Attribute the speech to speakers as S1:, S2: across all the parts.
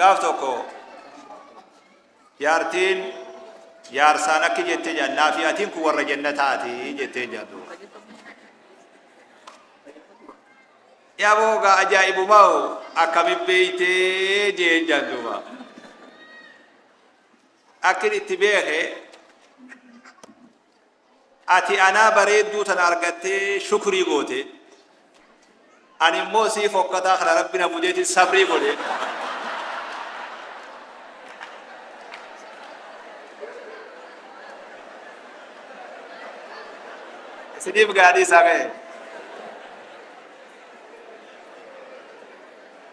S1: Gaaf tokko jaartiin jaarsaan akki jettee jaan naafi atiin kun warra jannataati jettee jaan duuba. Yaaboo gaa ajaa'ibumaa akkamin beeytee jeen jaan duuba. Akkin itti beeke ati anaa bareedduu tana argattee shukrii goote. Ani immoo sii fokkataa kana rabbi na budeetiin sabrii godhe. Isiniif gaadii isaa ga'e.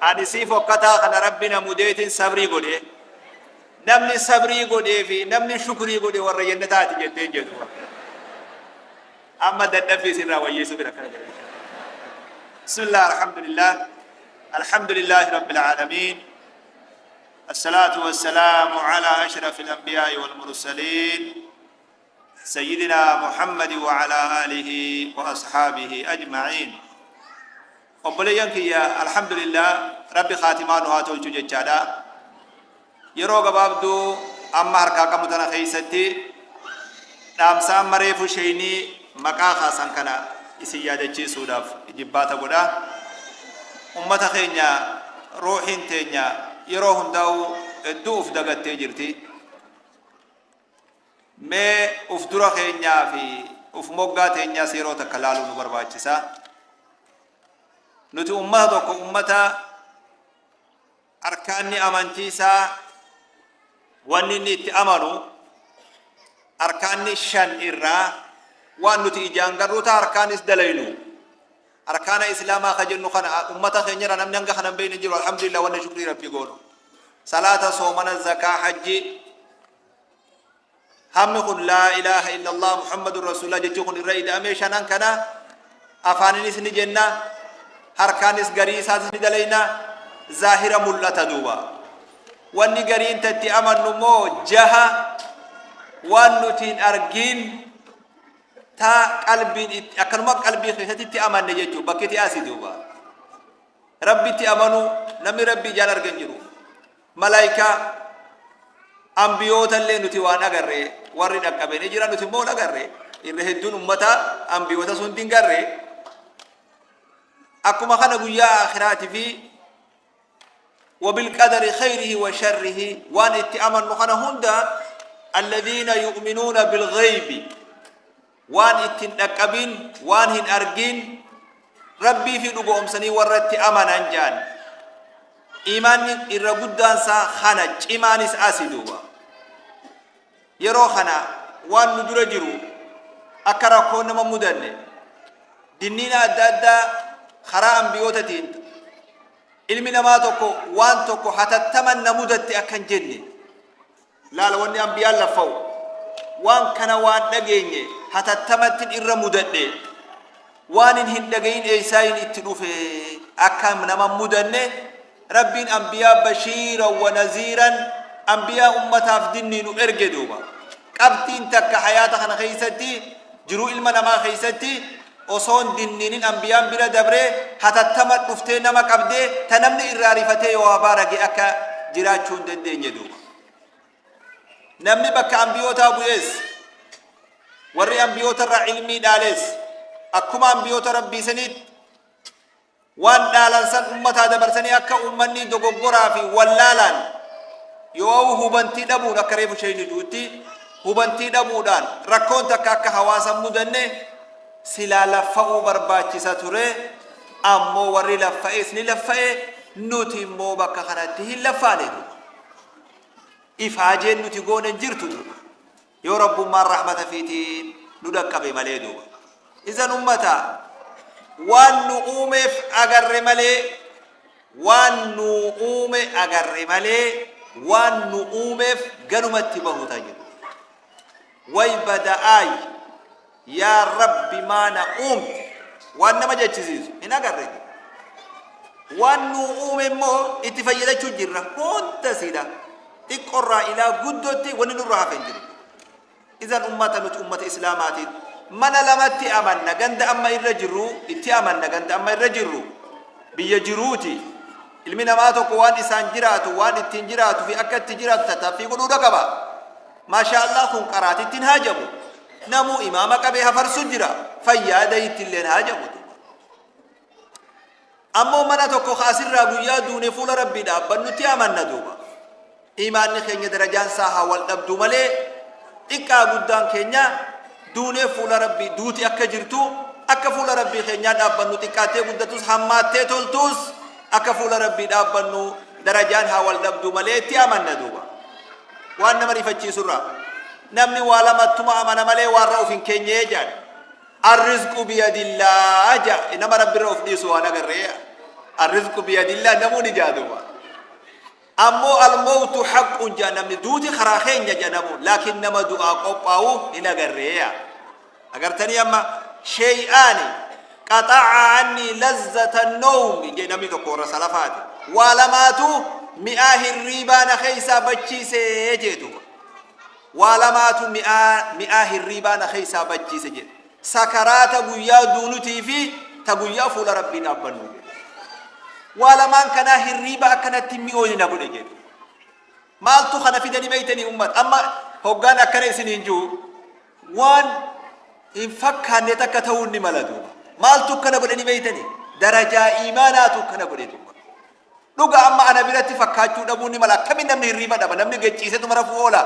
S1: Ani sii fokkataa kana rabbi na mudeetiin sabrii godhe. Namni sabrii godhee fi namni shukrii godhe warra jannataati jetteen jedhu. Amma dadhabbii isinirraa wayyeessuu bira akkana jedhe. Bismillah, alhamdulillah, alhamdulillahi rabbil aalamiin. الصلاة والسلام على أشرف الأنبياء والمرسلين سيدنا محمد وعلى آله وأصحابه أجمعين. Obboleeyyan kiyya, alhamdulillah, rabbi khaatimaa nu haa tolchu jechaadha. Yeroo gabaabduu amma harkaa qabnu tana keessatti dhaamsa amma reefu sheeynii maqaa kaasan kana isin yaadachiisuudhaaf jibbaata godha. Ummata keenya, ruuxiin teenya yeroo hundaa'u hedduu uf dagattee jirti. Mee uf dura keenyaa fi uf moggaa teenyaas yeroo takka laaluu nu barbaachisa. Nuti ummata tokko, ummata arkaanni amantii isaa, wanni inni itti amanu arkaanni shan irraa waan nuti ijaan garruu ta'a, harkaanis dalaynu. Arkaana islaamaa ka jennu kana ummata keenyarra namni hanga kana hin beekne jiru. Alhamdulillah, wanni shukrii rabbii goonu salaata, soomana, zakaa, hajji. Hammi kun laa ilaaha illallah Muhammadun rasuulullah jechuun kun irra ida'amee shanan kana afaaninis ni jenna, harkaanis garii isaatis ni dalayna, zaahira mul'ata. Duuba wanni gariin tatti amannu immoo jaha, waan nuti hin argin, ta qalbiin akkanuma qalbii keessatti itti amanne jechuu. Bakki itti asi duuba rabbitti amanu, namni rabbii ijaan argan jiru, malaayikaa, ambiyoota illee nuti waan agarre warri dhaqqabe ni jira, nuti immoo hin agarre. Irra hedduun ummata ambiyoota sun hin garre. Akkuma kana guyyaa akhiraatii fi وبالقدر خيره وشره waan itti amannu kana hunda، الذين يؤمنون بالغيب، waan ittiin dhaqqabin, waan hin argin rabbii fi dhugoomsanii warra itti amanan jaan. Imaanni irra guddaansaa kana, cimaanis asi. Duuba yeroo kana waan nu dura jiru akka rakkoo nama mudanne dinniina adda addaa karaa ambiyootatiin ilmi namaa tokko waan tokko hatattaman na mudatte akka hin jenne laala. Wanni ambiyaan laffa'u waan kana, waan dhageenye hatattamatti irra mudadhe, waan hin dhagayin eeysaayin itti dhufe akka nama mudanne. Rabbiin ambiyaa بشيرا ونذيرا, ambiyaa ummataaf dinniinu erge. Duuba qabxiin takka hayaata kana keeysatti, jiruu ilma namaa keeysatti, osoon dinniinin ambiyaan bira dabree hatattama dhuftee nama qabdee ta namni irraa rifatee yoo baarage akka jiraachuu hin dandeenye. Duuba namni bakka ambiyootaa bu'ees, warri ambiyoota irraa ilmii dhaalees, akkuma ambiyoota rabbii saniitti waan dhaalan san ummataa dabarsanii akka ummanni dogoggoraa fi wallaalaan yoo hubantii dhabuun, akka reefu isheen juutti, hubantii dhabuudhaan rakkoon takka akka hawaasa mudanne silaa laffa'uu barbaachisa ture. Ammoo warri laffa'es ni laffa'e, nuti immoo bakka kanatti hin laffaane. Duuba ifaajeen nuti goone hin jirtu duuba yoo rabbummaan rahmata fiitiin nu dhaqqabe malee. Duuba izan ummata, waan nu uumeef agarre malee, waan nu uume agarre malee, waan nu uumeef ganumatti bahu tajiru. Way bada'aay, yaa rabbi, maana uumte waan nama jechisiisu hin agarre. Waan nu uume immoo itti fayyadachuu jirra hunda siidha, xiqqorraa ilaa guddootti wanni nurraa hafe hin jiru. Izan ummata, nuti ummata islaamaatiin mana lamatti amanna. Ganda amma irra jirru itti amanna, ganda amma irra jirru biyya jiruuti. Ilmi namaa tokko waan isaan jiraatu, waan ittiin jiraatu fi akka itti jiraatu tattaaffii godhuudha qaba. Maashaa Allah, kun qaraatittiin haajamu. Namuu imaama qabee hafarsu jira, fayyaa dayittilleen haajamu. Ammoo mana tokko kaasirraa guyyaa duune fuula Rabbii dhaabbannutti amanna duuba. Imaanni keenya darajaan isaa haa wal dhabdu malee, xiqqaa guddaan keenya duunee fuula Rabbii, duuti akka jirtu, akka fuula Rabbii keenyaa dhaabbannu, xiqqaattee guddatus, hammaattee toltus, akka fuula Rabbii dhaabbannu darajaan haa wal dhabdu malee itti amanna duuba. Waan nama rifachiisurraa namni waa lamattuma amana malee waan ra'uuf hin keenyee jedhan. الرزق بيد الله جا nama Rabbi irra of dhiisu waan agarree. الرزق بيد الله namuuni jaa duuba. Ammoo الموت حق jaa namni, duuti karaa keenya jaa namu, laakiin nama du'aa qophaa'u hin agarree. Agartanii, amma شيئان قطعا عني لذة النوم jee namni tokko warra salafaati. Waa lamaatu mi'aa hirriibaa na keeysaa bachiisee jee duuba. Waa lamaatu mi'aa hirriibaa na keeysaa bachiise jedhe: sakaraata guyyaa duunutii fi ta guyyaa fuula Rabbii dhaabbannu jedhe. Waa lamaan kanaa hirriiba akkanatti mi'ooni na godhe jedhe. Maaltu kana fidanii beeytanii, ummat? Amma hoggaan akkana isiniin jiru waan hin fakkaanne takka ta'uu ni mala duuba. Maaltu akkana godhanii beeytanii? Darajaa iimaanaatu akkana godhe duuba. Dhuga, amma ana biratti fakkaachuu dhabuu ni mala. Akkamiin namni hirriiba dhaba? Namni gecciisetu mara oola,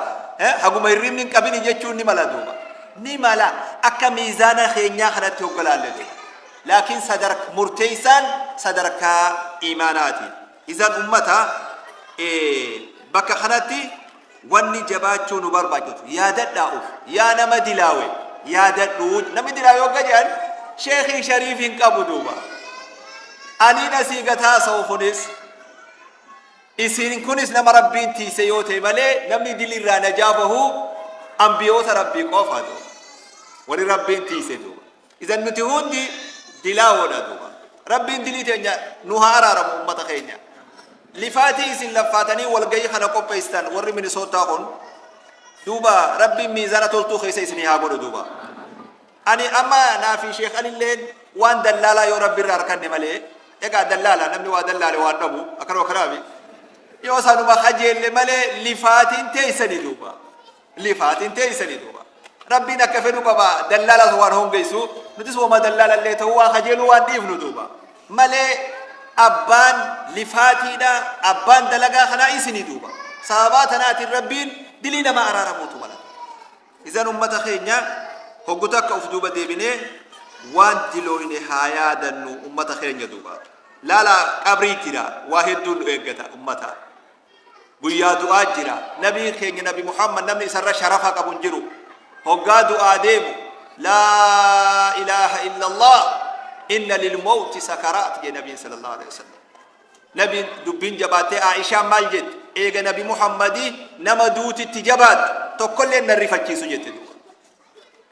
S1: haguma hirriibni hin qabini jechuun ni mala duuba. Ni mala akka miizaana keenyaa kanatti hoggalaalle duuba. Laakiin sadarka murteessaan sadarkaa iimaanaati. Izan ummata, bakka kanatti wanni jabaachuu nu barbaachisu, yaadadhaa uf, yaa nama dilaawe yaadadhu. Namni dilaawe hogga jedhan sheekii shariif hin qabu duuba. Aniin asii gataa sa'u kunis, isin kunis nama Rabbiin tiise yoo ta'e malee, namni dilirraa najaa bahu ambiyoota Rabbii qofa duuba, wani Rabbiin tiise duuba. Idan nuti hundi dilaawoodha duuba. Rabbiin dilii teenya nu haa araaramu. Ummata keenya, lifaatii isin laffaatanii walgayii kana qopheessitan warri Minisootaa kun duuba, Rabbiin miizaana toltuu keessa isinii haa godhu duuba. Ani amma naafi sheekh anilleen waan dallaalaa yoo Rabbi irraa harkanne malee, egaa dallaala namni waa dallaale waan dhabu akkanuma kanaafi yoo sanuma kajeelle malee, lifaatiin teessanii duuba, lifaatiin teessanii duuba. Rabbiin akka fedhu qaba. Dallaalas waan hongeessu, nutis wama dallaalallee ta'uu waa kajeeluu waan dhiifnu duuba malee, abbaan lifaatiidha, abbaan dalagaa kanaa isinii duuba. Sababaa tanaatiin Rabbiin dilii nama araaramuutu mala. Idan ummata keenya, hogguta akka uf duuba deebinee waan dilooyne haa yaadannu ummata keenya duuba. Laala, qabrii jira, waa hedduun nu eeggata ummata. Guyyaa du'aa jira. Nabii keenya Nabi Muhammad, namni isarra sharafa qabu hin jiru, hoggaa du'aa deemu "لا إله إلا الله، إن للموت سكرات" jee nabiin صلى الله عليه وسلم. Nabiin dubbiin jabaattee Aishaan maal jette? "Eega Nabi Muhammadii nama duutitti jabaattu tokkollee nan rifachiisu" jette duuba.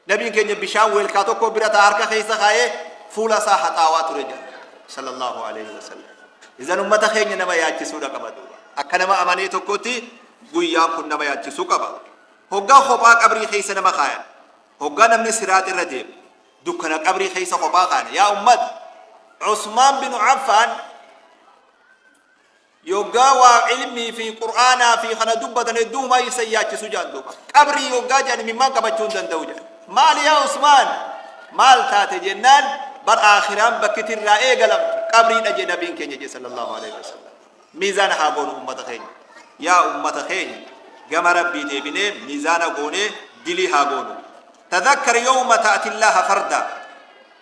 S1: Nabiin keenya bishaan weelkaa tokko bira taa harka keessa kaa'ee fuula isaa haxaawaa ture jedha صلى الله عليه وسلم. Idan ummata keenya, nama yaachisuudha qaba duuba. Akka nama amanee tokkotti guyyaan kun nama yaachisuu qaba. Hoggaa kophaa qabrii keessa nama kaayan, hoggaa namni siraat irra deemu, dukkana qabrii keessa kophaa kaayan, yaa ummat, Usmaan bin Affaan yoggaa waa ilmii fi Qur'aanaa fi kana dubbatan hedduumaa isa yaachisu jaan duuba. Qabrii yoggaa jedhan imimmaan qabachuu hin danda'u jedhan. "Maali yaa Usmaan, maal taate?" jennaan, "Bar aakhiraan bakki irraa eegalamtu qabriidha" jee nabiin keenya jee صلى الله عليه وسلم. Miizaana haa goonu ummata keenya. Yaa ummata keenya, gama Rabbii deebinee miizaana goonee dilii haa goonu. تذكر يوم تأتي الله فردا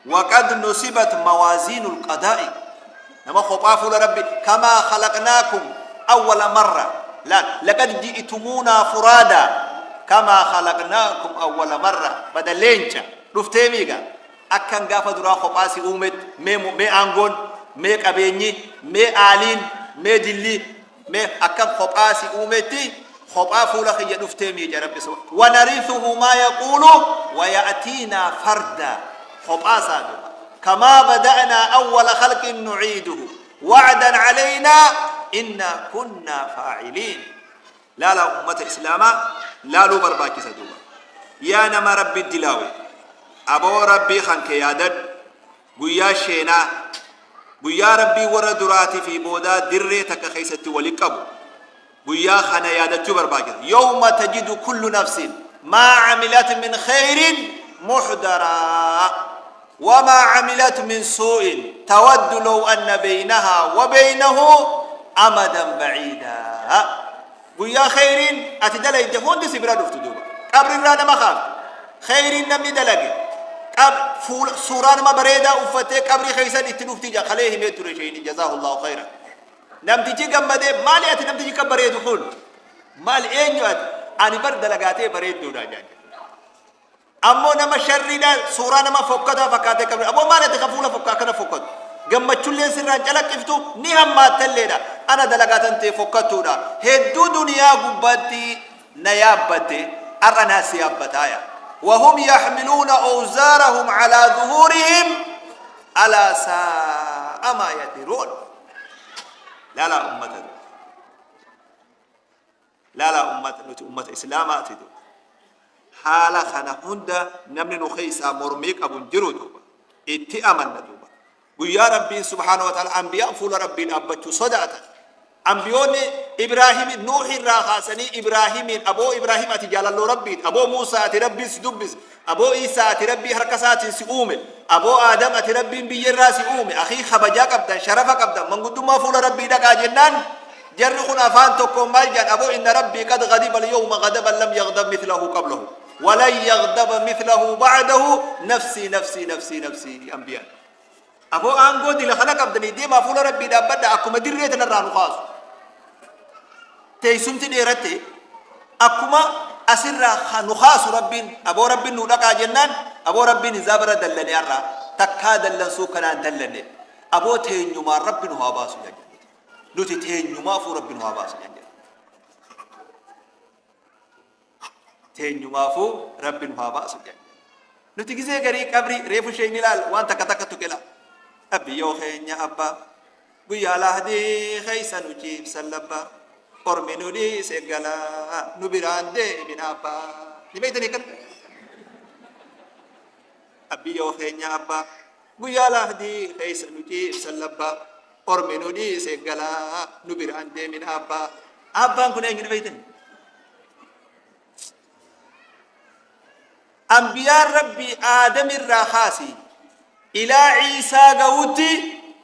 S1: وقد نصبت موازين القضاء. Nama kophaa fuula Rabbi. كما خلقناكم أول مرة، لا، لقد جئتمونا فرادا كما خلقناكم أول مرة. Bada leenca dhuftee miiga akkan gaafa duraa kophaa si uumet. Mee aangoon, mee qabeenyi, mee aaliin, mee dilli, mee akkan kophaa si uumetti kophaa fuula kiyya dhuftee miica Rabbi. ونرثه ما يقول ويأتينا فردا. Kophaa isaa duuba. كما بدأنا أول خلق نعيده وعدا علينا إنا كنا فاعلين. لا لا، أمة إسلاما لا لو برباكي دوبا. Yaa nama Rabbi dilaawe, aboo rabbii kan kee yaadadhu. Guyyaa sheenaa. Guyyaa Rabbii warra duraatii fi boodaa dirree takka keessatti wali qabu. Guyyaa kana yaadachuu barbaachisa. Yawma tajidu kullu nafsin maa camilat min khayrin muxdaraa wamaa camilat min suu'in tawaddu law anna baynahaa wa baynahu amadan baciidaa. Guyyaa khayriin ati dalayde hundi si bira dhuftu duuba. Qabrirraa nama kaafte. Khayriin namni dalage fuula suuraa nama bareedaa uffatee qabrii keessan itti dhufti jaa kalee himee ture sheeyni, jazaahullahu khayran. Namtichi gammadee, maali ati namtichi kan bareedu kun, maali, eenyu ati? Ani bar dalagaatee bareedduudha jaa. Ammoo nama sharriidha suuraa nama fokkataa fakkaatee qabri. Aboo, maali ati kan fuula fokkaa akkana fokkatu, gammachuulleen sirraan calaqqiftu ni hammaattalleedha? Ana dalagaatan ta'e fokkattuudha hedduu duniyaa gubbaatti na yaabbatte, har'a naa si yaabbataaya. وهم يحملون أوزارهم على ظهورهم ألا ساء ما يزرون. لا لا أمة، لا لا أمة، nuti ummata islaamaati. Haala kana hunda namni nu keessaa mormii qabu hin jiru duuba. Itti amanna duuba. Guyyaa Rabbiin subhaana wa ta'ala ambiyaan fuula Rabbii dhaabbachuu sodaatan. Ambiyoonni Ibraahim, Nuuhi irraa kaasanii Ibraahimiin, aboo Ibraahim ati jaalalloo Rabbiiti, aboo Muusaa ati Rabbiin si dubbise, aboo Iisaa ati Rabbii harka isaatiin si uume, aboo Aadam ati Rabbiin biyya irraa si uume, akii kabajaa qabdan, sharafa qabdan, manguddummaa fuula Rabbii dhaqaa jennaan, jarri kun afaan tokkoon maal jedhan? Aboo, inna Rabbii qad ghadiba al-yawma ghadaban lam yaghdab mithlahu qablahu walan yaghdaba mithlahu ba'dahu, nafsii nafsii nafsii nafsii. Ambiyaan, aboo aangoo dila kana qabdanii deemaa fuula Rabbii dhaabbadha, akkuma dirree tanarraa nu kaasu teessumti dheeratte, akkuma asirraa nu kaasu Rabbiin, aboo Rabbiin nu dhaqaa jennaan, aboo Rabbiin hizaabara dallane, har'a takkaa dallansuu kanaan dallanne, aboo teenyumaan Rabbi nu haa baasu jedhan. Nuti teenyumaafuu Rabbi nu haa baasu jedhan. Teenyumaafuu Rabbi nu haa baasu jedhan. Nuti gizee garii qabrii reefu ishee ni ilaala, waan takka takka tuqela. Abbiyyoo keenya abbaa, guyyaa lahdii keessa nu ciibsan labbaa, ormi nu dhiise galaa, nu biraan deebin abbaa. Ni beektanii kana? Abbiyyoo keenya abbaa, guyyaa lahdii keessa nu ciibsan labbaa, ormi nu dhiise galaa, nu biraan deemin abbaa. Abbaan kun eenyu, ni beektanii? Ambiyaan Rabbii Aadamirraa kaasii ilaa Ciisaa ga'utti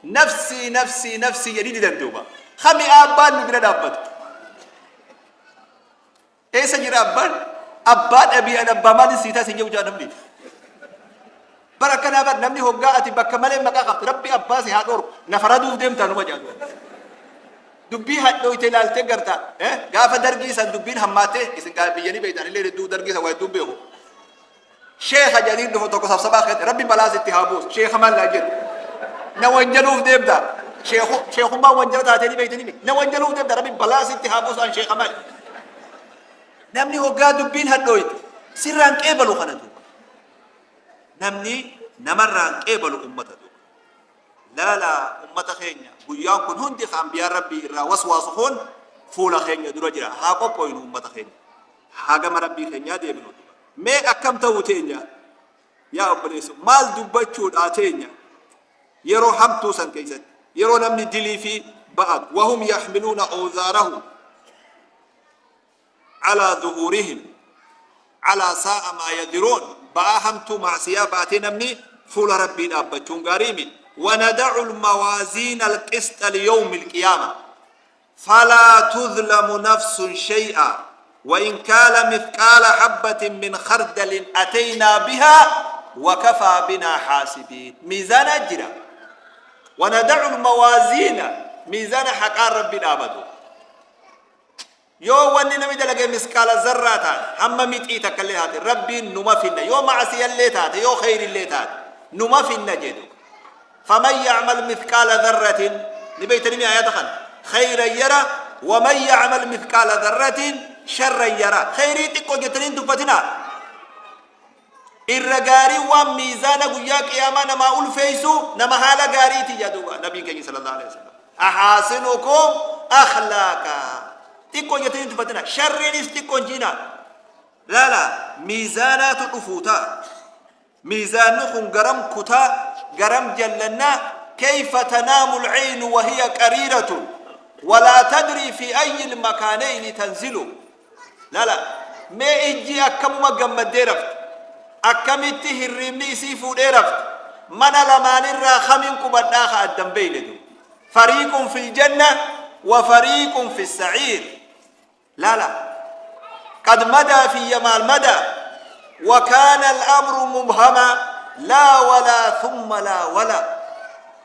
S1: nafsii nafsii nafsii jedhii didan duuba. Kami abbaan nu bira dhaabbatu? Eessa jira abbaan? Abbaa dhabii, an abbaa maalin siitaa siin jedhu jaa namni. Bara akkanaa bar namni hoggaa ati bakka malee maqaa qabdi, Rabbi abbaa si haa dhorku, nafa raduuf deemtaa numa jedha. Dubbii hadhooyte ilaaltee garta. Gaafa dargii san dubbiin hammaattee isin biyyanii beektan illee hedduu dargii san waa hedduun beeku. Sheeka jedhanii dhufu tokko sabsabaa keessatti, Rabbi balaa sitti haa buusu, sheeka maal laa jedhu. Na wanjaluuf deemta. Sheekummaan wanjala taatee ni beektanii, na wanjaluuf deemta, Rabbi balaa sitti haa buusu, an sheeka maal. Namni hoggaa dubbiin hadhooyte sirraan qeebalu kana duuba. Namni namarraan qeebalu ummata duuba. Laala ummata keenya, guyyaan kun hundi ka ambiyaan Rabbii irraa waswaasu kun fuula keenya dura jira. Haa qophooynu ummata keenya. Haa gama Rabbii keenyaa deebinu. Mee akkam ta'uu teenya, yaa obboleessu, maal dubbachuudhaa teenya yeroo hamtuu san keessatti, yeroo namni dilii fi ba'atu? وهم يحملون أوزارهم على ظهورهم ألا ساء ما يزرون. Ba'aa hamtuu macsiyaa baatee namni fuula Rabbii dhaabbachuun gaarii miti. ونضع الموازين القسط ليوم القيامة فلا تظلم نفس شيئا وإن كان مثقال حبة من خردل أتينا بها وكفى بنا حاسبين. ميزان jira. ونضع الموازين, ميزان حقا Rabbi dhaabatu. Yoo wanni namni dalage miskaala zarraa taate, hamma mixii takka illee taate, Rabbiin numa finna. Yoo macasiyallee taate, yoo kheyrillee taate, numa finna jedhu. فمن يعمل مثقال ذرة, ni beeytanii ayata kana, خيرا يره ومن يعمل مثقال ذرة شرا يره. Kheyrii xiqqoo jettanii hin tuffatinaa. Irra gaarii waan miizaana guyyaa qiyaamaa namaa ulfeeysu nama haala gaariiti jedhuuba nabiin keenya صلى الله عليه وسلم. أحاسنكم أخلاقا. Xiqqoo jettanii hin tuffatinaa, sharriinis xiqqoo hin jiinaa. Laala, miizaanaatu dhufuutaa, miizaanni kun garam kutaa, garam jallannaa. Kayfa tanaamu al-aynu wa hiya qariiratun walaa tadrii fi ayyi al-makaanayni tanzilu. Lala mee ijji akkamuma gammaddee rafti, akkamitti hirriibni isii fuudhee rafti, mana lamaanirraa kamiin qubadhaa ka addan beeyne duuba. Fariiqun fil janna wa fariiqun fis sa'iir. Lala qad madaa fiyya maal madaa wa kaana al-amru mubhama laa walaa thumma laa walaa.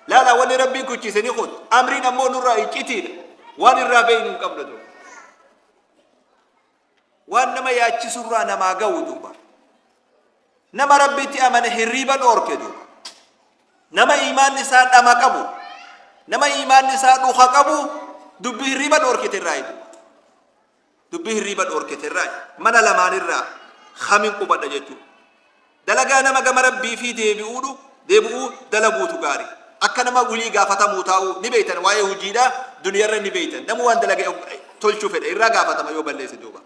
S1: Lala wanni Rabbiin kuchise ni kut, amriin ammoo nurraa iccitiidha, waan irraa beeynu hin qabnu duuba. Waan nama yaachisurraa namaa ga'u duuba. Nama Rabbitti amane hirriiba dhoorke duuba. Nama iimaanni isaa dhama qabu, nama iimaanni isaa dhuka qabu, dubbii hirriiba dhoorkite irraa duuba. Dubbii hirriiba dhoorkite irraa mana lamaanirraa kamin qubadha jechuudha. Dalagaa nama gama Rabbii fi deebi'uudhu deebi'uu dalaguutu gaarii. Akka nama wilii gaafatamuu taa'uu ni beeytan, waa'ee hojiidha duniyarra ni beeytan. Namni waan dalage tolchuu fedha, irraa gaafatama yoo balleesse duuba.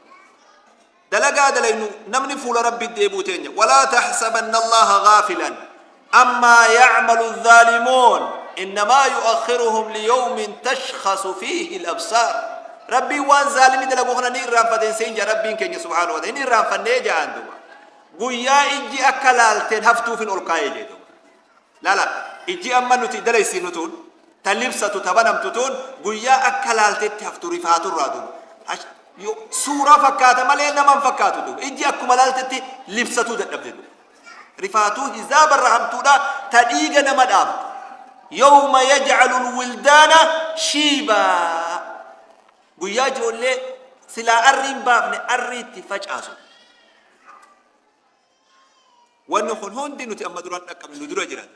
S1: Dalagaa dalaynu namni fuula Rabbii deebi'uu teenya. Walaa taxsabanna Allaha gaafilan ammaa yacmalu zaalimuun innamaa yu'akhiruhum liyawmin tashkhasu fiihi al-absaar. Rabbiin waan zaalimi dalagu kana ni irraanfateen seen jaa Rabbiin keenya subhaanahu wa ta'ala hin irraanfannee ja'an duuba. Guyyaa ijji akka laalteen haftuufin ol kaa'ee jee duuba. Laala ijji amma nuti dalaysiifnu tun ta libsatu ta banamtu tun guyyaa akka laaltetti haftu rifaaturraa duuba. Suuraa fakkaata malee nama hin fakkaatu duuba. Ijji akkuma laaltetti libsatuu dadhabde duuba. Rifaatuu hizaabarra hamtuudha ta dhiiga nama dhaabdu. Yawma yaj'alu al-wildaana shiibaa. Guyyaa ijoollee silaa arrii hin baafne arrii itti facaasu. Wanni kun hundi nuti amma duraan dhaqqabne nu dura jiran.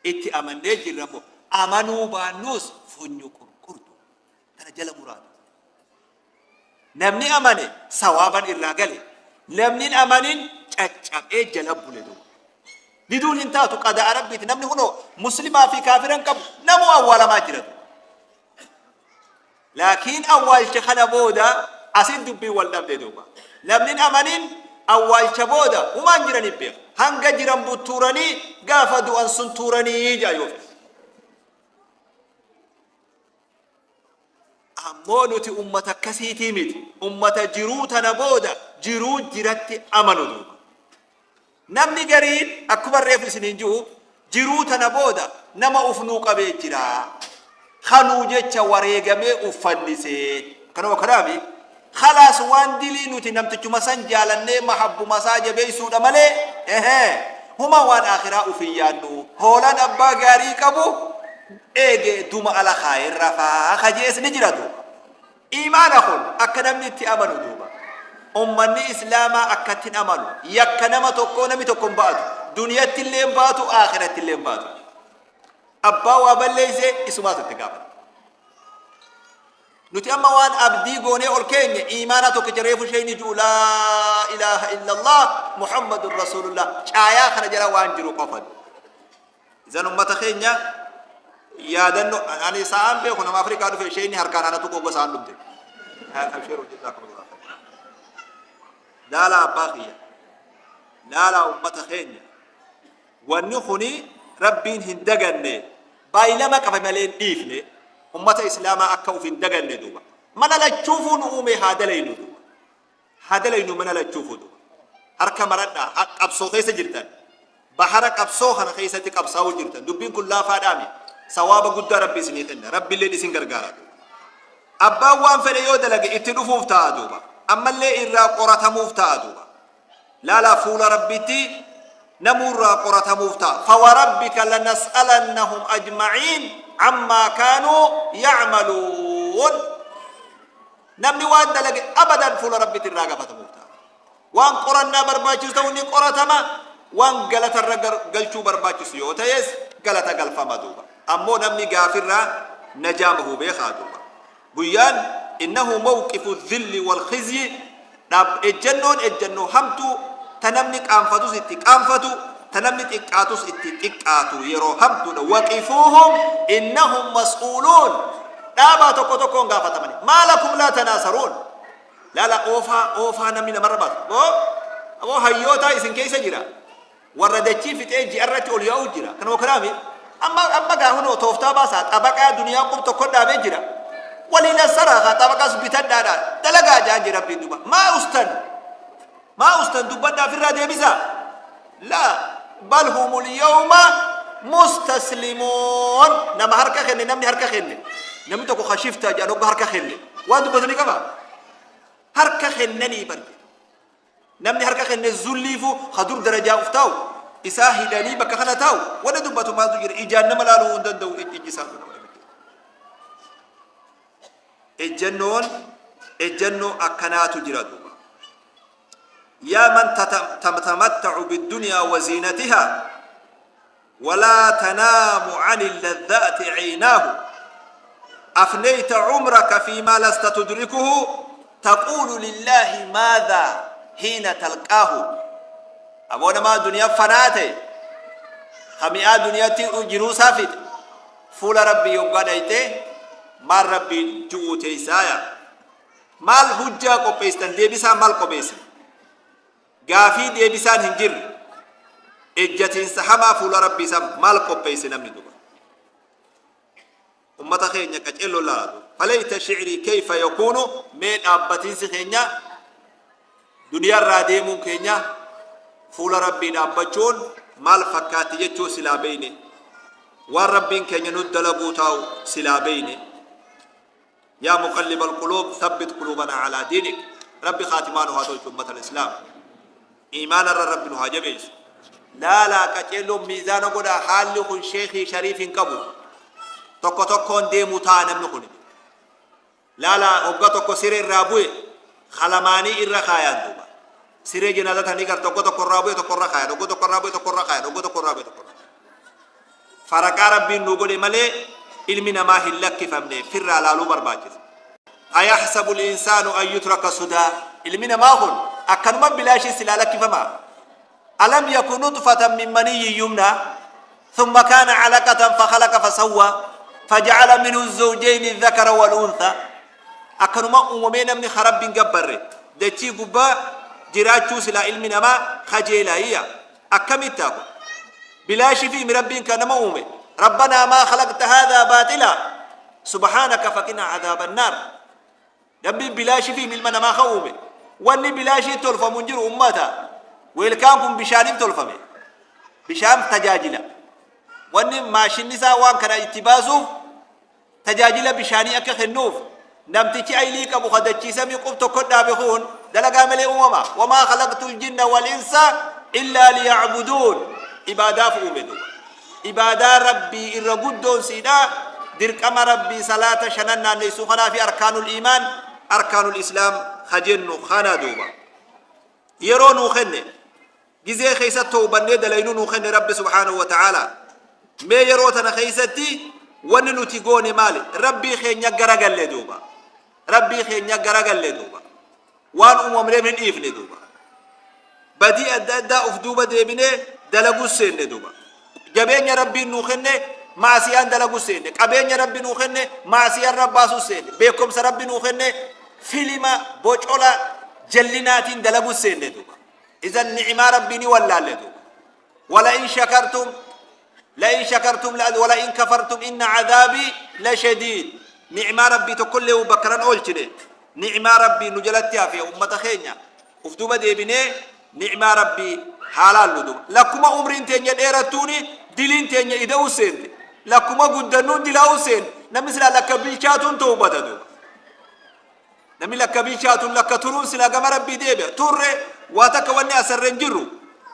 S1: Itti amannee jirra immoo amanuu baannuus funyu qurqurtu. Tana jala muraatu. Namni amane sawaaban irraa gale. Namni hin amanin caccabee jala bule duuba. Diduun hin taatu, qada'a Rabbiiti. Namni kunoo muslimaa fi kaafira hin qabu. Namuu awwaalamaa jira duuba. Laakiin awwaalcha kana booda asin dubbiin wal dhabde duuba. Namni hin amanin awwaalcha booda humaan jiran hin beeku. Hanga jiran buttuuranii gaafa du'an sun tuuranii jaa yoo fedhe. Ammoo nuti ummata akkasiitii miti. Ummata jiruu tana booda jiruu jiratti amanu duuba. Namni gariin akkuma reefu isiniin jiru jiruu tana booda nama uf nuu qabee jira. Kanuu jecha wareegamee uf fannisee. Kanuma kanaami khalaas waan dilii nuti namtichuma san jaalannee mahabbuma isaa jabeessuudha malee ehee huma waan akhiraa uf hin yaadnu. Hoolaan abbaa gaarii qabu eege duma ala kaayee rafaa kajees ni jira duuba. Iimaana kun akka namni itti amanu duuba. Ummanni Islaamaa akkatti hin amanu. Yakka nama tokkoo namni tokko hin ba'atu. Duniyatti illee hin ba'atu, akhiratti illee hin ba'atu. Abbaa waa balleeyse isumaatu itti gaafata. Nuti amma waan abdii goonee ol keenye iimaana tokkicha reefu shayni ji'u laa ilaaha illallah Muhammadun Rasuulullah caayaa kana jala waan jiru qofa. Izan ummata keenya yaadannoo ani sa'aan beeku nama Afrikaa dhufe isheen harkaan anatu goga sa'aan dhumte. Abshiru jazakumullah khair. Laalaa abbaa kiyya. Laalaa ummata keenya. Wanni kuni Rabbiin hin daganne baay'ilama qaba malee hin dhiifne ummata Islaamaa akka uf hin daganne duuba. Mana lachuufuu nu uume haa dalaynu duuba. Haa dalaynu mana lachuufuu duuba. Harka maradhaa qabsoo keessa jirtan. Bahara qabsoo kana keessatti qabsaa'uu jirtan. Dubbiin kun laafaadhaami. Sawaaba guddaa Rabbi isinii kenna. Rabbiilleen isin gargaara duuba. Abbaan waan fedhe yoo dalage itti dhufuuf ta'a duuba. Ammallee irraa qoratamuuf ta'a duuba. Laalaa fuula Rabbiitti namuurraa qoratamuuf ta'a. Fawarabbika lanas'alannahum ajma'iin ammaa kaanuu ya'maluun. Namni waan dalage abadan fuula Rabbiitti irraa gaafatamuuf ta'a. Waan qorannaa barbaachisu ta'u ni qoratama, waan galata irra galchuu barbaachisu yoo ta'es galata galfama duuba. Ammoo namni gaafirraa najaa bahuu beekaa duuba. Guyyaan innahu mawqifu dhilli wal khizyi, dhaab ejjannoon ejjannoo hamtuu ta namni qaanfatus itti qaanfatu, ta namni xiqqaatus itti xiqqaatu yeroo hamtuudha. Waqifuuhum innahum mas'uuluun, dhaabaa tokko tokkoon gaafatamani. Maa lakum laa tanaasaruun. Laala oofaa oofaa namni namarra baasu. Boo aboo hayyootaa isin keessa jira. Warra dachii fixee ji'arratti ol yaa'u jira. Kanuma kanaami Amma amma gaa hunoo tooftaa baasaa, xabaqaa duniyaa qub tokko dhaabee jira. Waliin assaraa haa xabaqaas bitadhaadha dalagaa jaan jira Rabbiin duba. Maa ustan, maa ustan, dubbadhaa ofirraa deebisaa. Laa bal humul yawma mustaslimuun. Nama harka kenne, namni harka kenne, namni tokko kashiftaa jedhan hogga harka kenne waan dubbatu ni qaba. Harka kennanii bar, namni harka kenne zulliifu hadur darajaa uf taa'u isaa hidhanii bakka kana taa'u, wanni dubbatu maaltu jira? Ijaan nama laaluu hin danda'u. Ijji isaa nama. Ejjannoon ejjannoo akkanaatu jira duuba. Yaa man tatamatta'u biddunyaa waziinatihaa ولا تنام عن اللذات عيناه، أفنيت عمرك فيما لست تدركه، تقول لله ماذا حين تلقاه؟ أبونا ما دنيا فناته خمئة دنيا jiruu saafit fuula Rabbii yoggaa dhayte maal Rabbii ju'uu teeysaaya? Maal hujjaa qopheessitan? Deebisaan maal qopheessan? Gaafii deebisaan hin jirre, ejjatiinsa hamaa fuula Rabbii isaa maal qopheesse namni duba? Ummata keenya qaceelloo laalatu. فليت شعري كيف يكون. Mee dhaabbatiinsi keenya, duniyaarraa deemuun keenya, fuula Rabbii dhaabbachuun maal fakkaatti jechuu silaa beeyne, waan Rabbiin keenya nu dalaguu taa'u silaa beeyne. يا مقلب القلوب ثبت قلوبنا على دينك. Rabbi khaatimaa nu haa tolchu. Ummata Islaam, iimaana irra Rabbi nu haa jabeessu. Laalaa, qaceelloon miizaana godhaa. Haalli kun sheekii shariif hin qabu, tokko tokkoon deemuu ta'a namni kun. Laalaa, hogga tokko siree irraa bu'e, kalamaanii irra kaayaan duuba. Siree janaazaa tanii gar tokko tokko irraa bu'e, tokko irra kaayan, hogga tokko irraa bu'e, tokko irra kaayan, hogga tokko irraa bu'e, tokko irra. Faraqaa Rabbiin nu godhe malee ilmi namaa hin lakkifamne. Firraa laaluu barbaachisa. أيحسب الإنسان أن يترك سدى. Ilmi namaa kun akkanuma bilaashii silaa lakkifamaa? ألم يك نطفة من مني يمنى ثم كان علقة فخلق فسوى فجعل منه الزوجين الذكر والأنثى. Akkanuma uumamee namni Rabbiin gabbarre dachii gubbaa jiraachuu silaa ilmi namaa kajeelaayya? Akkamitti kun bilaashii fi Rabbiin kan nama uume? ربنا ما خلقت هذا باطلا سبحانك فقنا عذاب النار. Rabbiin bilaashii fi ilma namaa ka uume, wanni bilaashii tolfamu hin jiru ummata. Weelkaan kun bishaaniif tolfame, bishaan tajaajila. Wanni maashinni isaa waan kana itti baasuuf tajaajila bishaanii akka kennuuf. Namtichi aylii qabu kadachiisamii qub tokko dhaabe kun dalagaa malee uumama? وما خلقت الجن والإنس إلا ليعبدون. Ibaadaaf uume duuba. Ibaadaa Rabbii irra guddoon siidha dirqama Rabbii salaata shanan naanneessuu kanaa fi أركان الإيمان، أركان الإسلام kajennu kana duuba. Yeroo nuu kenne, gizee keessatti toobannee dalaynuu nuu kenne Rabbi سبحانه وتعالى. Mee yeroo tana keessatti wanni nuti goone maali? Rabbii keenya garagalle duuba, Rabbii keenya garagalle duuba. Waan uumamneef hin dhiifne duuba. Badii adda addaa uf duuba deebinee dalaguu seenne duuba. Jabeenya Rabbiin nuu kenne maasiyaan dalaguu seenne, qabeenya Rabbi nuu kenne maasiyaan rabbaasuu seenne, beekumsa Rabbi nuu kenne filima bocola jallinaatiin dalaguu seenne duuba. إذن ni'imaa Rabbii ni wallaalle duuba. ولئن شكرتم لئن شكرتم ولئن كفرتم إن عذابي لشديد. Ni'imaa Rabbii tokkollee bakkaran oolchine. Ni'imaa Rabbii nu jalatti hafe. Ummata keenya, uf duuba deebinee ni'imaa Rabbii haalaan duuba. Lakkuma umriin teenya dheerattuuni diliin teenya ida'uu seente, lakkuma guddannuun dilaa'uu seente. Namni silaa lakka bilchaatuun ta'uu duuba. Namni lakka bilchaatuun lakka turuun silaa gama Rabbii deebi'a turre. Waa takka wanni asarra hin jirru.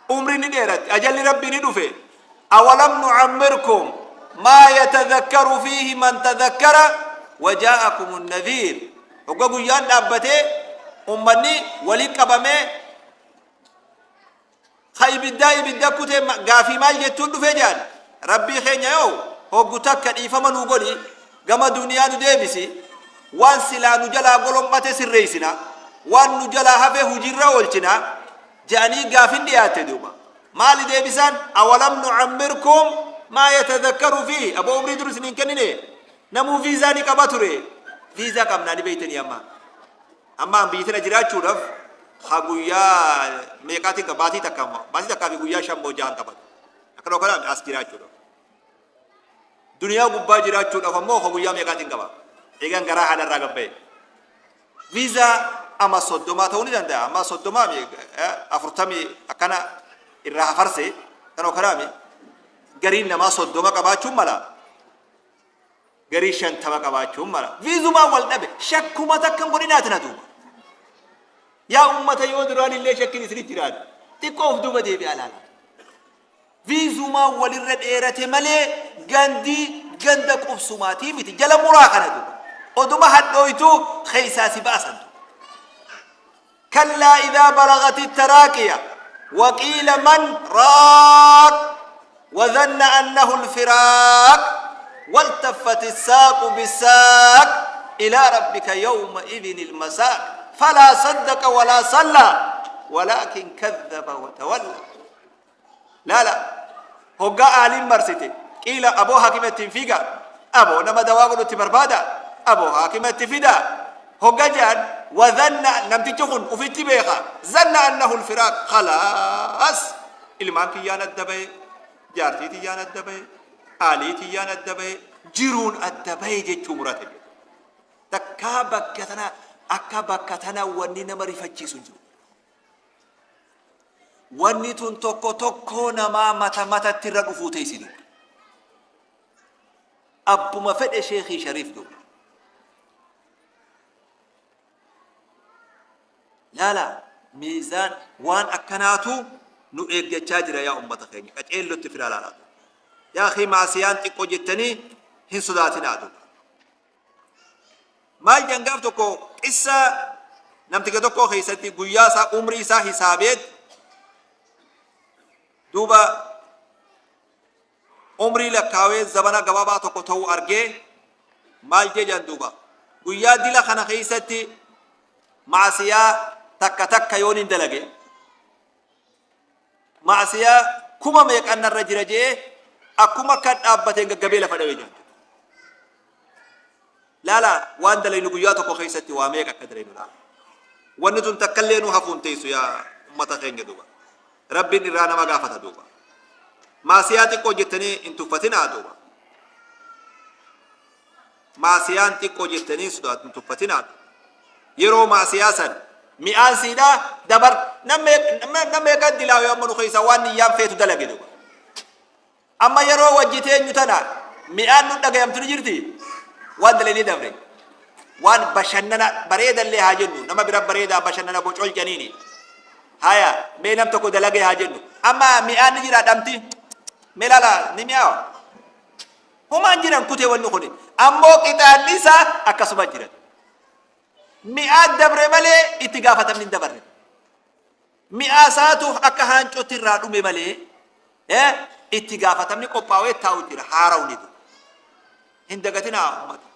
S1: Umriin ni dheeratti, ajalli Rabbii ni dhufe. أولم نعمركم ما يتذكر فيه من تذكر وجاءكم النذير. Hogga guyyaan dhaabbatee ummanni walii qabamee ka ibiddaa ibidda kutee gaafii maal jettuun dhufee jedhan, Rabbii keenya yoo hoggu takka dhiifama nuu godhi, gama duniyaa nu deebisi, waan silaa nu jalaa golom'ate sirreessina, waan nu jalaa hafe hujiirra oolchina jedhanii gaafin dhiyaatte duuba. Maali deebisaan? أولم نعمركم ما يتذكر فيه. Aboo, umrii dur isiniin kennine. Namuu viizaa ni qaba ture, viizaa qabnaa ni beeytanii. Amma amma biyyi tana jiraachuudhaaf ha guyyaa meeqaatiin qaba? Baatii takka, baatii takkaa fi guyyaa 5 moo 6 qabatu akkana kana as jiraachuudhaaf. Duniyaa gubbaa jiraachuudhaaf ammoo ka guyyaa meeqaatiin qaba? Eegan garaa haadharraa gad ba'e. Viizaa ama 30 ta'uu ni danda'a. Amma 30 40 akkana irraa hafarse kanoo kanaami. Gariin namaa 30 qabaachuun mala. Garii 50 qabaachuun mala. Viizumaan wal dhabe shakkuma takka hin godhinaati na duuba. Yaa ummata, yoo duraan illee shakkiin isinit jiraate xiqqoo of duuba deebi'aa laala. Viizumaan walirra dheerate malee gandi ganda qubsumaatii miti. Jala muraa kana duuba. Oduma hadhooytuu keessaa si baasan duuba. Kallaa idhaa balagati taraaqiya waqiila man raaq وظن أنه الفراق والتفت الساق بالساق إلى ربك يومئذ المساق فلا صدق ولا صلى ولكن كذب وتولى. لا لا hoggaa aaliin marsite qiila aboo haakima ittiin fiiga, aboo nama dawaa godhutti barbaada, aboo haakima itti fida hogga jedhan, wadhanna namtichi kun ufitti beeka, zanna annahu alfiraaq, khalaas, ilmaan kiyyaan adda bahe, jaartii tiyyaan adda bahe, aalii tiyyaan adda bahe, jiruun adda bahe jechuu murate. Takkaa bakka tana akka bakka tana wanni nama rifachiisu hin jiru. Wanni tun tokko tokkoo namaa mata matatti irra dhufuu teessi duuba. Abbuma fedhe sheekii shariif duuba. Laala, miizaan waan akkanaatu nu eeggachaa jira. Yaa ummata keenya, qaceellotti fidaa laalaa duuba. Yaa akii, maasiyaan xiqqoo jettanii hin sodaatinaa duuba. Maal jedhan? Gaaf tokko qissa namticha tokko keessatti guyyaa isaa, umrii isaa hisaabeet duuba umrii lakkaawee zabana gabaabaa tokko ta'uu argee, maal jedhan duuba? Guyyaa dila kana keessatti maasiyaa takka takka yoon hin dalage, maasiyaa kuma meeqan narra jira jee, akkuma kan dhaabbateen gaggabee lafa dhawee jira. Laala, waan dalaynu guyyaa tokko keessatti waa meeqa akka dalaynu laala. Wanni tun takkallee nu hafuun teessu, yaa ummata keenya duuba. Rabbiin irraa nama gaafata duuba. Maasiyaa xiqqoo jettanii hin tuffatinaa duuba. Maasiyaan xiqqoo jettanii hin tuffatinaa. Yeroo maasiyaa san mi'aan siidhaa dabar nama meeqa dilaawe amma nu keessa waan niyyaan feetu dalage duuba. Amma yeroo wajji teenyu tana mi'aan nu dhagayamtu ni jirti. Waan dalagnee dabre. Waan bashannana bareedallee haa jennu, nama bira bareedaa bashannana bocol janiini. Haya, mee nam tokko dalagee haa jennu. Amma mi'aan ni jira dhamti. Mee laala, ni mi'aawa. Humaan jiran kutee wanni kuni. Ammoo qixaanni isaa akkasuma jiran. Mi'aan dabre malee itti gaafatamni hin dabarre. Mi'aa isaatu akka haancootti irraa dhume malee itti gaafatamni qophaa'ee taa'u jira haarawni du. Hin dagatinaa ummata.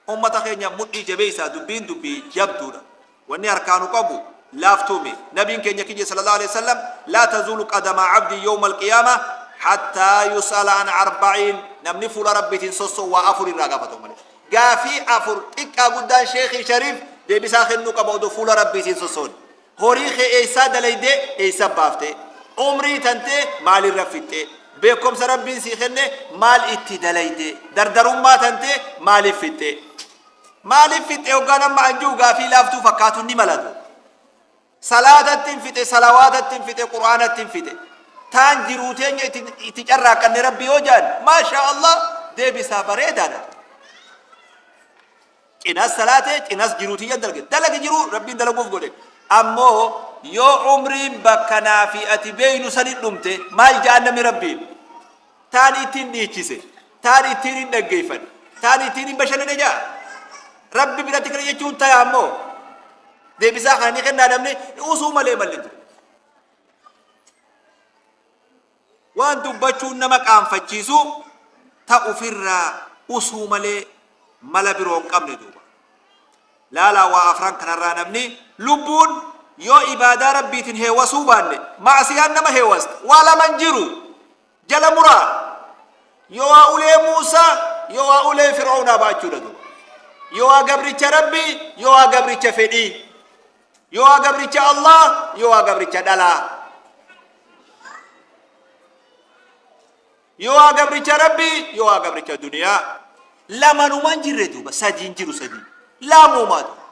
S1: Ummata keenya mudhii jabeessaa, dubbiin dubbii jabduudha. Wanni harkaanu qabu laaftuumi. Nabiin keenya kiyya sallallahu alaihi wasallam, laa tazuulu qadama abdi yawma alqiyaama hattaa yus'ala an arba'iin, namni fuula rabbiitiin sossoo waa afur irraa gaafatamu malee. Gaafii afur xiqqaa guddaan sheekii shariif deebisaa kennuu qaba odoo fuula rabbiitiin sossoon. Horii kee eessaa dalaydee, eessa baaftee? Umrii tantee maalirra fixxee? Beekumsa rabbiin sii kenne maal itti dalaydee? Dardarummaa tantee maaliif fixxee? Maaliif fixxe hoggaan amma anjuu gaafii laaftuu fakkaatu ni malatu. Salaatatti hin fixe, salawaatatti hin fixe, qur'aanatti hin fixe. Taan jiruu teenya itti carraaqqanne rabbi yoo jaan, maashaa Allah, deebisaa bareedaadha. Cinas salaatee cinas jiruu tiyyan dalage. Dalage jiruu rabbiin dalaguuf godhe. Ammoo yoo umriin bakka naa fi ati beeynu sani dhumte maal ja'an namni rabbiin? Taan ittiin dhiichise, taan ittiin hin dhaggeeffadhe, taan ittiin hin bashannane ja'a. Rabbi biratti kana jechuun tayaa ammoo deebisaa kana ni kennaa namni usuu malee malli jiru. Waan dubbachuun nama qaanfachiisu ta ufirraa usuu malee mala biroo hin qabne duuba. Laalaa, waa afran kanarraa namni lubbuun yoo ibaadaa rabbiitiin heewasuu baanne maasiyaan nama heewasta. Waa laman jiru jala muraa, yoo waa ulee Muusaa yoo waa ulee Fir'aawnaa baachuudha duuba. Yoo waa gabricha rabbii yoo waa gabricha fedhii, yoo waa gabricha Allah yoo waa gabricha dhalaa. Yoo haa gabricha Rabbii, yoo haa gabricha duniyaa. Lamanumaan jirre duuba, sadiin jiru sadii. Lamumaa duuba.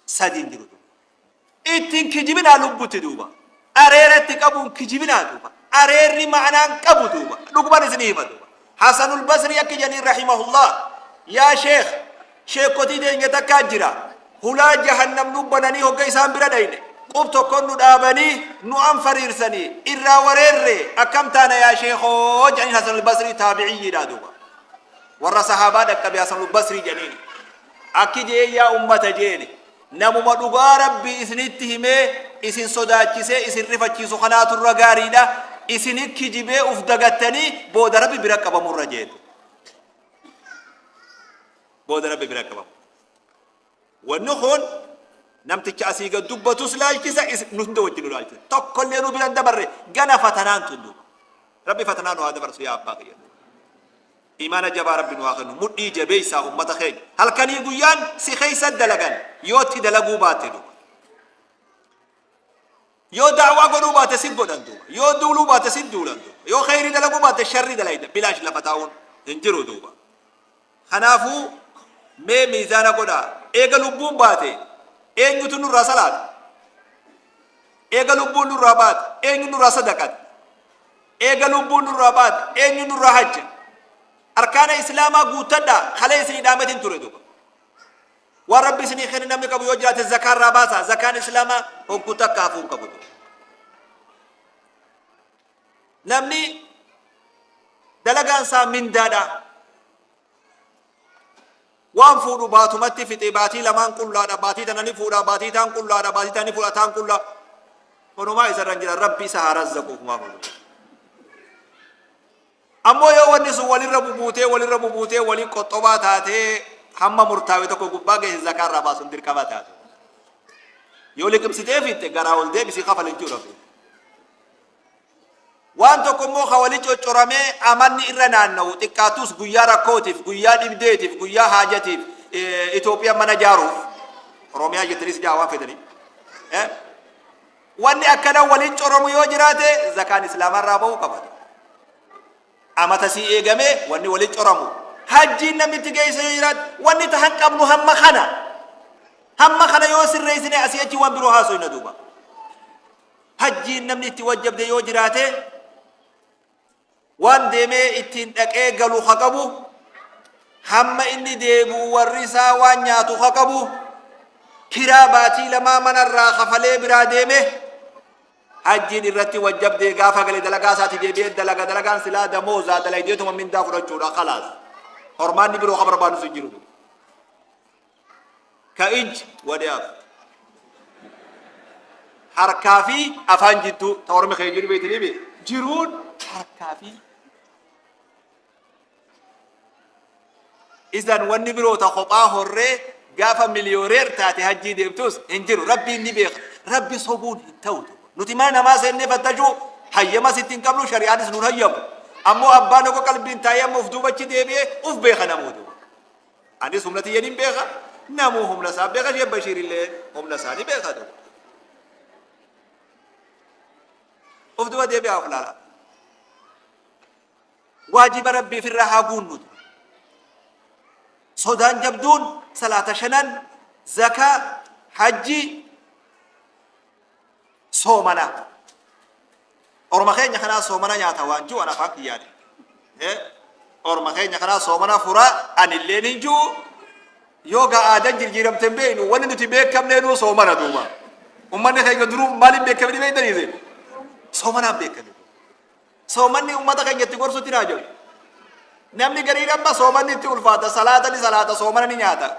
S1: Sadiin jiru duuba. Ittiin kijibinaa lubbutti duuba. Areeratti qabuun kijibinaa duuba. Areerri ma'anaan qabu duuba. Dhugumaan isinii hima duuba. Hasanul Basrii akki jedhaniin rahimahullah. Yaa sheekh, sheekotii teenya takkaa jira. Hulaa jahannam nu bananii hogga isaan bira dhayne. Qub tokkon nu dhaabanii nu anfariirsanii irraa wareerre akkam taana yaa sheekoo jedhaniin. Hasanul Basrii taabiciyyiidha duuba. Warra sahaabaa dhaqqabe Hasanul Basrii jedhaniin. Akki jee, yaa ummata jeeni. Namuma dhugaa Rabbii isinitti himee isin sodaachisee isin rifachiisu kanaatu irra gaariidha. Isin kijibee uf dagattanii booda Rabbi bira qabamurra jeetu. Booda Rabbi bira qabamu. Wanni kun namticha asii gad dubbatus laalchisa, nu hunda wajjin nu laalchisa. Tokkollee nu biran dabarre gana fatanaan tun duuba. Rabbi fatanaa nu haa dabarsu yaa abbaa kiyya. Imaana jabaa Rabbi nu haa kennu. Mudhii jabeessaa ummata keenya. Halkanii guyyaan si keessa dalagan yoo itti dalaguu baatte duuba. Yoo da'waa godhuu baate si godhan duuba. Yoo duuluu baate si duulan duuba. Yoo kheyrii dalaguu baate sharrii dalayda. Bilaash lafa taa'uun hin jiru duuba. Kanaafuu mee miizaana godhaa. Eega lubbuun baate eenyutu nurraa salaata? Eega lubbuun nurraa baate eenyu nurraa sadaqata? Eega lubbuun nurraa baate eenyu nurraa hajja? Arkaana Islaamaa guuttadhaa, kalee isinii dhaametin ture duuba. Waan Rabbi isinii kenne namni qabu yoo jiraate zakaa irraa baasa. Zakaan Islaamaa hogguu takka hafuu hin qabu duuba. Namni dalagaan isaa mindaadha. Waan fuudhu baatumatti fixe, baatii lamaan qullaadha, baatii tana ni fuudha, baatii taan qullaadha, baatii taan ni fuudha, taan qullaa. Kunumaa isarra hin jira, Rabbi isa haa razzaqu ufumaa fuudhu. Ammoo yoo wanni sun walirra bubuutee walirra bubuutee walii qoxxobaa taatee hamma murtaawe tokko gubbaa geesse, zakaa irraa baasuun dirqama taatu. Yoo liqimsitee fitte garaa ol deebisii kafal jechuu Rabbi. Waan tokko immoo ka wali coccoramee amanni irra naanna'u xiqqaatus guyyaa rakkootiif, guyyaa dhibdeetiif, guyyaa haajatiif, Itoophiyaan mana jaaruuf, Oromiyaa jettanis jaa waan fedhanii. Wanni akkana waliin coromu yoo jiraate zakaan Islaamaa irraa ba'uu qaba. Amata sii eegamee wanni waliin coramu. Hajjiin namni itti geesse yoo jiraate wanni tahan qabnu hamma kana. Hamma kana yoo sirreessine asii achi waan biroo haasofna duuba. Hajjiin namni itti wajjabde yoo jiraate, waan deemee ittiin dhaqee galu ha qabu, hamma inni deebi'u warri isaa waan nyaatu ha qabu, kiraa baatii lamaa manarraa kafalee biraa deeme, hajjiin irratti wajjabdee gaafa gale dalagaa isaatti deebi'ee dalaga. Dalagaan silaa damoozaa dalaydeetuma mindaa fudhachuudha, khalaas. Hormaanni biroo ka barbaadu hin jiru. Ka ij wadiyaaf harkaa fi afaan jidduu ta ormi kee jiru beektanii bee jiruun harkaa fi isan wanni biroo ta kophaa horree gaafa miliyooneer taate hajjii deemtus hin jiru. Rabbiin ni beeka, Rabbi sobuun hin ta'u. Nuti mana namaa seennee fattashuu hayyamas itti hin qabnu, shari'aanis nuun hayyamu. Ammoo abbaan tokko qalbiin taa'ee amma uf duubachi deebi'ee uf beeka namoota. Anis humna tiyya nin beeka, namuu humna isaa beeka, Sheekh Bashiir illee humna isaa ni beeka duuba. Of duba deebi'aa of laalaa. Waajiba Rabbiif irraa haa guunnu. Sodaan jabduun salaata shanan, zakaa, hajjii, soomana. Orma keenya kanaa soomana nyaata waan jiru an afaan kiyyaani. Orma keenya kanaa soomana furaa anilleen hin jiru. Yoo gaa aadaan jirjiiramte hin beeknu, wanni nuti beekamneenuu soomana duuba. Ummanni keenya duruu maaliin beekamni beektanii isin? Soomanaan beekame. Soomanni ummata keenya itti gorsutti naa jiru. Namni gariin amma soomanni itti ulfaata, salaata ni salaata, soomana ni nyaata.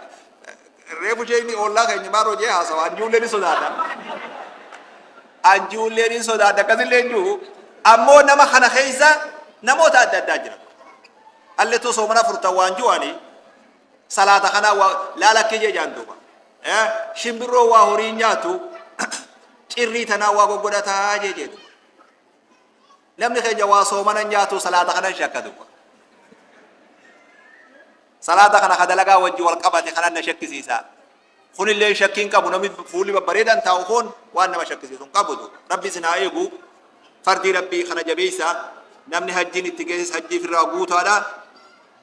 S1: Reefu isheen ollaa keenya maal hojii haasawa, anjuullee ni sodaata. Anjuullee ni sodaata, akkasillee hin jiru. Ammoo nama kana keessa namoota adda addaa jira. Allettuu soomana furtan waan jiruani salaata kana waa laala akka ijee jaan duuba. Shimbirroo waa horii nyaatu cirrii tanaa waa goggodhataa jee jedhu. Namni keenya waa soomana nyaatu, salaata kana shakka duuba. Salaata kana ka dalagaa wajji wal qabate kanan na shakkisiisa. Kunillee shakkiin qabu, namni fuulli babbareedan taa'u kun waan nama shakkisiisu hin qabu. Rabbi isin haa eegu. Fardii Rabbii kana jabeeysa. Namni hajjiin itti geesses hajjii ofirraa guutaadha.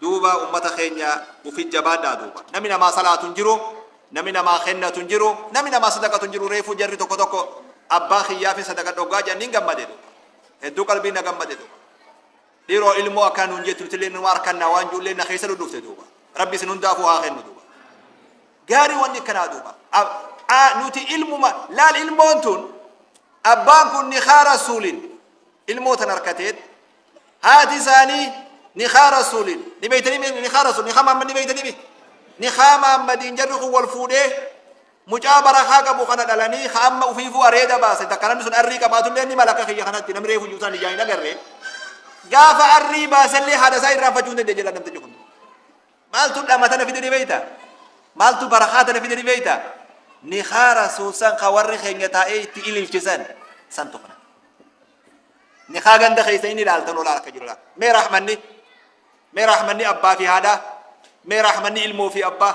S1: Duuba ummata keenya ufi jabaadhaa duuba. Namni namaa salaatu hin jiru, namni namaa kennatu hin jiru, namni namaa sadaqatu hin jiru. Reefuu jarri tokko tokko abbaa kiyyaa fi sadaqa dhoggaa jedhaniin gammade duuba. Hedduu qalbii na gammade duuba. Dhiiroo ilmoo akkana nuun jettu nutillee numa harkannaa waan ijoollee na keessa dhudhufte duuba. Rabbi isin hundaafuu haa kennu duuba. Gaarii wanni akkanaa duuba. Nuti ilmuma laal ilmoon tun abbaan kun nikaa rasuulin ilmoo tan harkateet haati isaanii nikaa rasuulin ni beeytanii nikaa rasuul nikaa Muhammad ni beeytanii mi nikaa Muhammadiin jarri kun wal fuudhee mucaa barakaa qabu kana dhalanii ka amma ufiifuu areeda baase takka namni sun arrii qabaatullee ni mala akka kiyya kanatti namni reefu juusaan ijaan hin agarre gaafa arrii baasellee haadha isaa irraanfachuu hin dandeenye jedha namtichi kun. Maaltu dhama tana fide ni beeyta? Maaltu barakaa tana fide ni beeyta? Nikaa rasuul san ka warri keenya taa'ee itti ililchisan santu kana. Nikaa ganda keessa inni ilaaltan olaa akka jiru laala. Mee rahmanni mee rahmanni abbaa fi haadhaa mee rahmanni ilmoo fi abbaa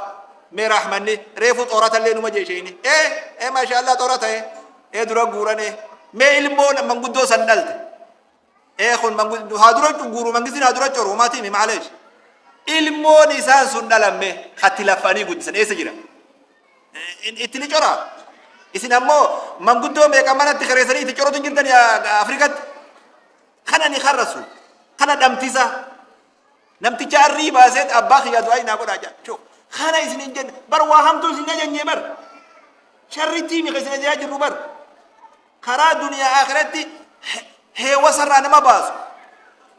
S1: mee rahmanni reefu xoorata illee numa jeesheeni. Ee ee maashaallah xoorata ee ee dura guurane mee ilmoo manguddoo san dhalte. Ee kun manguddoo haa dura guuru mangistiin haa dura coru maatii mi maaleesh. Ilmoon isaan sun dhalamme hatti laffanii guddisan eessa jira? Itti ni cora. Isin ammoo manguddoo meeqa manatti kireessanii itti corotu hin jirtan Afrikatti. Kana ni karrasu. Kana dhamtisa. Namticha arrii baasee abbaa kiyyaa du'aa naa godhaa jaa. Kana isin hin jenne bar waa hamtuu isin ajajnee bar. Sharritti mi isin ajajaa jirru bar. Karaa duniyaa akhiratti heewasarraa nama baasu.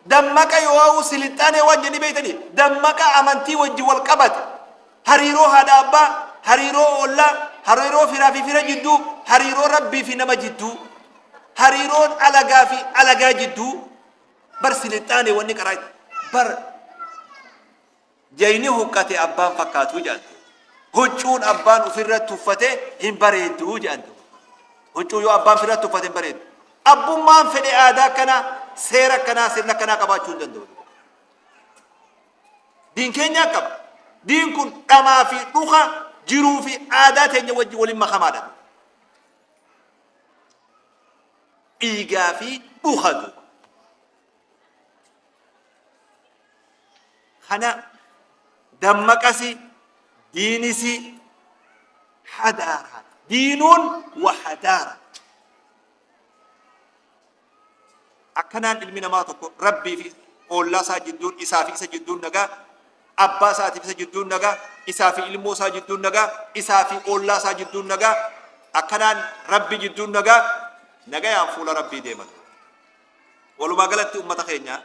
S1: Dammaqa yoo silixaanee waan jedhanii beektanii dammaqa amantii wajji wal qabate. Hariiroo haadha abbaa, hariiroo ollaa, hariiroo firaa fi fira jidduu, hariiroo rabbii fi nama jidduu, hariiroon alagaa fi alagaa jidduu bar silixaanee wanni karaa bar jayni huqqate abbaan fakkaatu jedhan. Huccuun abbaan ofirratti uffate hin bareeddu jedhan. Huccuu yoo abbaan ofirratti uffate hin bareeddu. Abbummaan fedhe aadaa akkanaa, seera akkanaa, sirna akkanaa qabaachuu hin danda'u. Diin keenyaa qaba. Diin kun dhamaa fi dhuka jiruu fi aadaa teenya wajjin waliin makamaadha. Dhiigaa fi dhuka duuba. Kana dammaqasi diinisi hadaara. Diinuun wa hadaara. Akkanaan ilmi namaa tokko rabbii fi ollaa isaa jidduun isaa fi isa jidduun nagaa abbaa isaatiif isa jidduun nagaa isaa fi ilmoo isaa jidduun nagaa isaa fi ollaa isaa jidduun nagaa akkanaan rabbi jidduun nagaa nagayaan fuula rabbii deeman. Walumaa galatti ummata keenya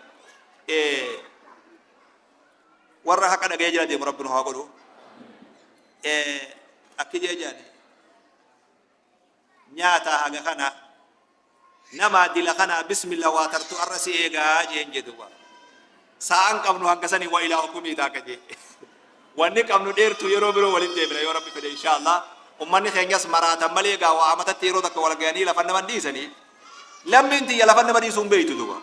S1: warra haqa dhaga'ee jira deemu rabbi nu haa godhu. Akki jee jedhani nyaata haga kana nama dila kana bismillah waa tartu arra si eegaa jeen jedhu. Sa'aan qabnu hanga sanii wa ilaa hukumii taaka jee. Wanni qabnu dheertu yeroo biroo walitti deebina yoo rabbi fedhe inshaAllah. Ummanni keenyas maraatan malee egaa waa amatatti yeroo takka wal ga'anii lafa nama dhiisanii. Lammiin tiyya lafa nama dhiisuu hin beektu duuba.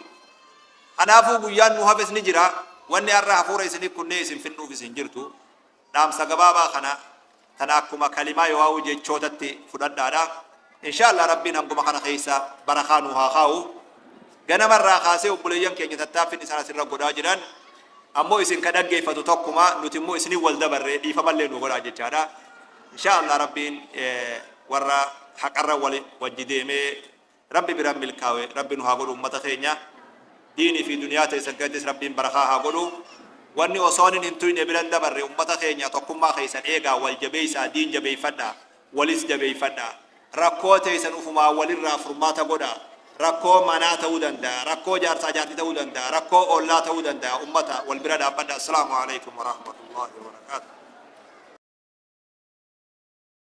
S1: Kanaafuu guyyaan nu hafes ni jira. Wanni har'a hafuura isinii kunnee isin finnuuf isin jirtu. Dhaamsa gabaabaa kana tana akkuma kalimaa yoo jechootatti fudhadhaadha. InshaAllah rabbiin hanguma kana keessa barakaa nu haa kaa'u. Ganamarraa kaasee obboleeyyan keenya tattaaffiin isaan asirra godhaa jiran ammoo isin ka dhaggeeffatu tokkuma nuti immoo isinii wal dabarree dhiifamallee nu godhaa jechaadha. InshaAllah rabbiin warra haqarra wal wajji deemee rabbi biraan milkaawe rabbi nu haa godhu ummata keenya. Diinii fi duniyaa teessan keessattis rabbiin barakaa haa godhu. Wanni osoo hin tuyne biran dabarre ummata keenya tokkummaa keessan eegaa wal jabeessaa diin jabeeffadhaa walis jabeeffadhaa. Rakkoo teessan ufumaa walirraa furmaata godhaa. Rakkoo manaa ta'uu danda'a, rakkoo jaarsaa jaartii ta'uu danda'a, rakkoo ollaa ta'uu danda'a. Ummata wal bira dhaabbadha. Assalaamu alaikum warahmatullahi wabarakaatuh.